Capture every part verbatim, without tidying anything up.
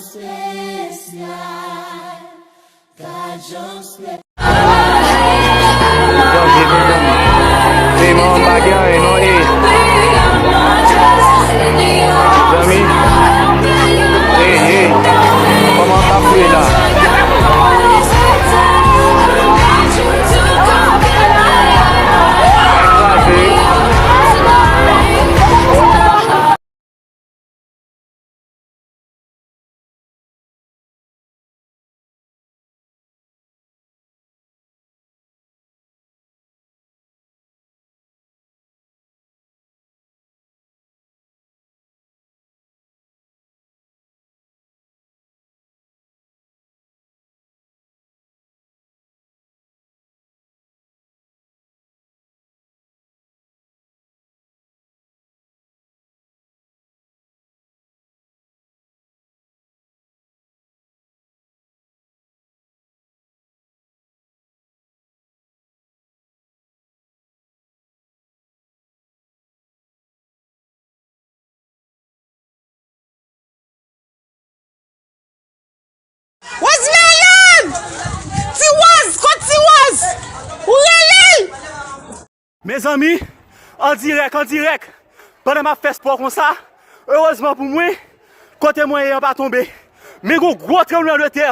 Mezanmi, mezanmi. Ey, manman pa gen anyen non, ey. Mezanmi. Ey, ey. Kòman w ap fè la? Kraze. Rosemary! Ti Wòz! Kot Ti Wòz? Ou rele l? Mezanmi, an dirèk, an dirèk, pandan m ap fè spò konsa, erezman pou mwen, kote mwen ye an pa tonbe. Men gon gwo tranblemanntè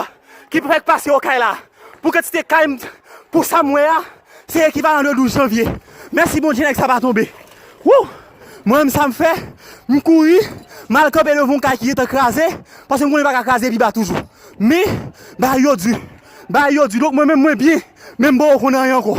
ki fèk pase Okay la. Pou kantite kay m, pou sa m wè a, se ekivalan de douz janvye. Mèsi Bondye, nèg sa pa tonbe. Wou! Mwen menm sa m fè, m kouri, m al kanpe devan yon kay ki gentan kraze, paske m konnen pa ka kraze pi ba toujou. Men, bagay yo di, bagay yo di. Donk mwen menm mwen byen, men m poko konn anyen ankò.